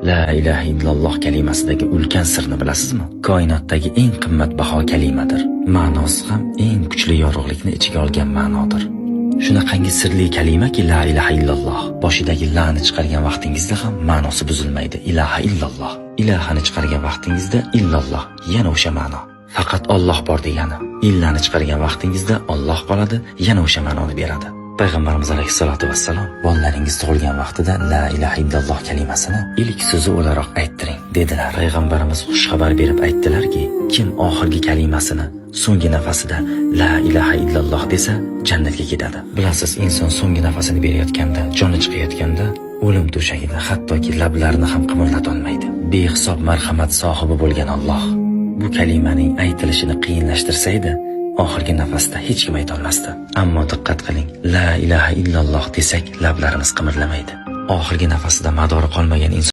La ilaha illalloh kalimasidagi ulkan sirni bilasizmi? Koinotdagi eng qimmatbaho kalimadir. Ma'nosi ham eng kuchli yorug'likni ichiga olgan ma'nodir. Shunaqangi sirli kalimaki la ilaha illalloh. Boshidagi la ni chiqargan vaqtingizda ham ma'nosi buzilmaydi. Ilaha illalloh. Ilahani chiqargan vaqtingizda illalloh, yana o'sha ma'no. Faqat Alloh bor degani. Illani chiqargan vaqtingizda Alloh qoladi, yana o'sha ma'noni beradi. Payg'ambarimiz alayhissalatu vassalom bolalaringiz tug'ilgan vaqtida la ilaha illalloh kalimasini ilk so'zi o'laroq ayttiring dedilar. Payg'ambarimiz xushxabar berib aytdilarki, kim oxirgi kalimasini so'nggi nafasida la ilaha illalloh desa, jannatga ketadi. Bilasiz, inson so'nggi nafasini berayotganda, joni chiqayotganda o'lim to'shagida hattoki lablarini ham qimirlata olmaydi. Behisob marhamat sohibi bo'lgan Alloh bu kalimaning aytilishini qiyinlashtirsa edi, oxirgi nafasda hech kim aytolmasdi. Ammo diqqat qiling, la ilaha illalloh desak, lablarimiz qimirlamaydi. Oxirgi nafasida madori qolmagan inson